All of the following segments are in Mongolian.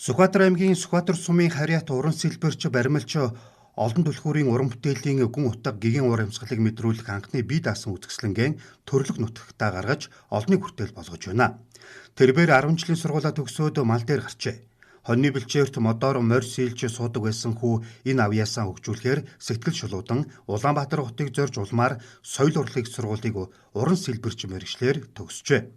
Сүхбаатар аймгийн Сүхбаатар сумын харьяат уран сэлбэрч баримлч олон түлхүүрийн уран бүтээлийн гүн утга гэгээн уур амьсгалыг мэдрүүлэх анхны бие даасан үзэсгэлэнгийн төрлөх нутагтаа гаргаж олныг хүртэл болгож байна. Тэрбээр 10 жилийн сургуулаа төгсөөд мал дээр гарчээ. Хоньны бэлчээрт модоор морь сэлж суудаг байсан хүү энэ авьяасаа хөгжүүлэхээр сэтгэл шулуудан Улаанбаатар хотыг зорж улмаар соёл урлагийн сургуулийг уран сэлбэрч мэргэжлээр төгсжээ.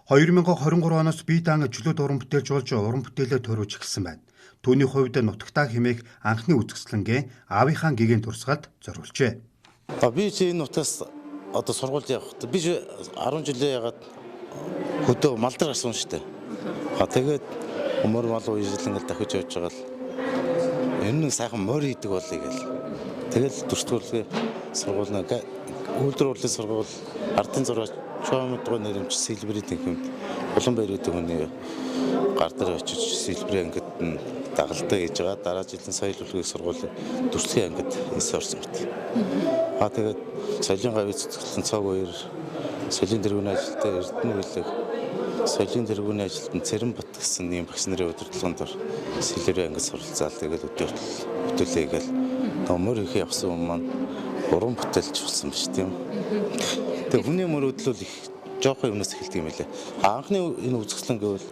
2023 оноос бие даан чөлөөт уран бүтээлч болж уран бүтээлээ төрүүлж эхэлсэн байна. Түүний хувьд нутагтаа хэмээх анхны үзэсгэлэнгийн аавынхаа гэгээн турсгалд зориулжээ. Би чи энэ нутгаас одоо сургуульд явах. Би 10 жилээ ягаад хөдөө мал дээр гарсан шүү дээ. Тэгээд морь мал уяжлан ингээл дахиж явж байгаа л энэ нэг сайхан морь хийдэг болъё гэл. Тэгэл дүрсгүүлгээ сургууль нэг үйлдвэр урлын сургууль ардын зураач чоомдгоо нэрэмж сэлбэрийн тэнхимд Улаанбаяр гэдэг хүний гар дээр очиж сэлбэрийн ангид нь дагалдаа хийж байгаа. Дараа жилийн соёл урлагийн сургуулийн дүрслэгийн ангид эс орсон мэт. Тэгээд соёлын гавь цэцгэлэн цог хоёр соёлын тэргүүний ажилтан Эрдэнэ бүлэг соёлын тэргүүний ажилтан Цэрэнбат гэсэн ийм багш нарын удирдлагын дор сэлбэрийн ангид суралцаал. Тэгээд өдөөлөө гээл морь их явсан юм маань уран бүтээлч болсон биш тийм. Тэгээ хүний мөрөөдлөл их жоохон юмнаас эхэлдэг юм лээ. Анхны энэ үзэсгэлэн гэвэл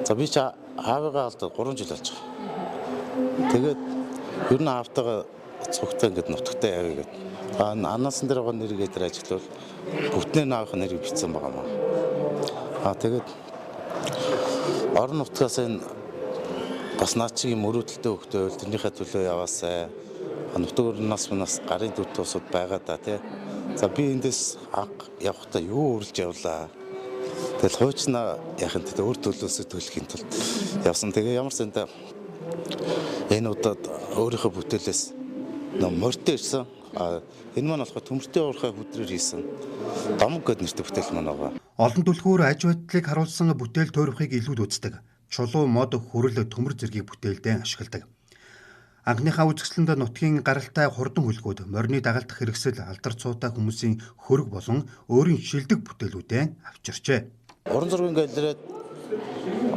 за би чи аавыгаа алдаад 3 жил болж байгаа. Тэгээд ер нь аавтайгаа цугтай ингээд нутагтай явъя гэдэг. Анаасан дээр байгаа нэрийг дээр ажиглавал бүтнээр аавынхаа нэрийг бичсэн байгаа маа. Тэгээд орон нутгаас энэ бас наад чигийн мөрөөдөлтэй хөхтэй байвал тэрнийхээ төлөө яваасай. Нутаг өрнөөс мөнөөс гарын дүр тусууд байгаа да тий. За би эндээс анх явахдаа юу үрэлж явлаа. Тэгэл хуучнаа яхин тэ өөр төлөөсөө төлөхийн тулд явсан. Тэгээ ямар сэнтэй энэ удаад өөрийнхөө бүтээлээс морьтой ирсэн. Энэ маань болохоор төмөртэй уурхай хүдрээр хийсэн домог гэд нэртэй бүтээл маань байгаа. Олон түлхүүр аж байдлыг харуулсан бүтээл тойрохыг илүүд үздэг. Чулуу, мод, хүрэл, төмөр зэргийг бүтээлдээ ашигладаг. Анхныхаа үзэсгэлэнд нутгийн гаралтай хурдан хөлгүүд, морины дагалдах хэрэгсэл, алдар цуутай хүмүүсийн хөрөг болон өөрийн шилдэг бүтээлүүдээ авчирчээ. Уран зургийн галерейд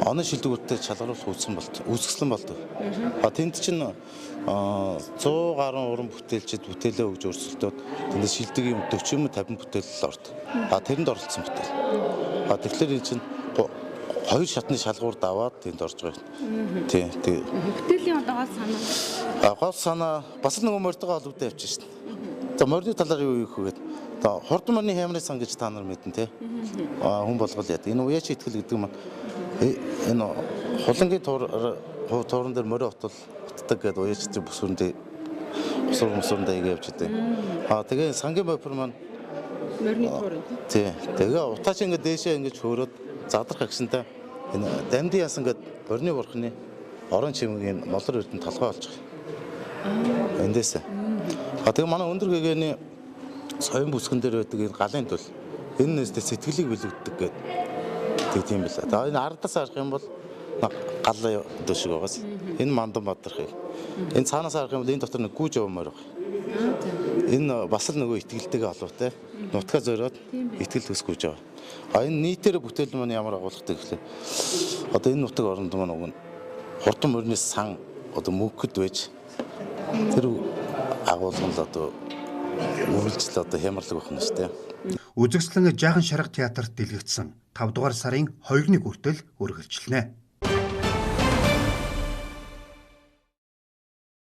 онон шилдэгүүдтэй шалгаруулах үзэсгэлэн болдог. Тэнд чинь 100 гаруй уран бүтээлчид бүтээлээ өгж өрсөлдөөд тэндээс шилдэг юм 40 50 бүтээл ордог. Тэрэнд оролцсон бүтээл. Тэгэхээр энэ чинь хоёр шатны шалгуур даваад тэнд орж байгаа юм. Тий, тий. Бүтээлийн одоо гол санаа. Гол санаа бас л нөгөө морьтойгоо холбогдсон явчих шин. За морины талаар юу хийх вэ гэдэг. За хурдан морины хямрын сан гэж та нар мэднэ тий. Хүн болгол яадаг. Энэ уяач итгэл гэдэг маань энэ хулангийн тууран дээр морь отол отдог гэдэг уяач итгэл бүсүрэндээ бусур мусурандаа ингэ явж идэг. Тэгээ сангийн бопор маань морины тууран тий. Тэгээ утаач ингэ дээшээ ингэж хөөрөөд задрах агшинтай энэ дамдын ясан гэд борны бурхны орон чимгийн молор эрдэнэ толгой олж байгаа. Эндээс. Тэгээ манай өндөр гэгээний соён бүсгэн дээр байдаг энэ галын төл энэ нэстэ сэтгэлийг бэлэгддэг гэд тэг тийм билээ. За энэ ардаас харах юм бол гал дөшиг байгаас. Энэ мандан бадрахыг. Энэ цаанаас харах юм бол энэ дотор нэг гүүж явмаар байгаа. Энэ бас л нөгөө итгэлтэйгээ холбоотой. Нутгаа зориод итгэл төс гүйж байгаа. Энэ нийтээр бүтээл маань ямар агуулгатай гэхлээр одоо энэ нутаг оронд маань уг нь хурдан морины сан одоо мөнхөд байж тэр агуулга нь л одоо үргэлжлэл одоо хямралаг байх нь шүү дээ. Үзэсгэлэн жаахан шарга театрт дэлгэгдсэн 5 дугаар сарын 2-ны хүртэл үргэлжлэнэ.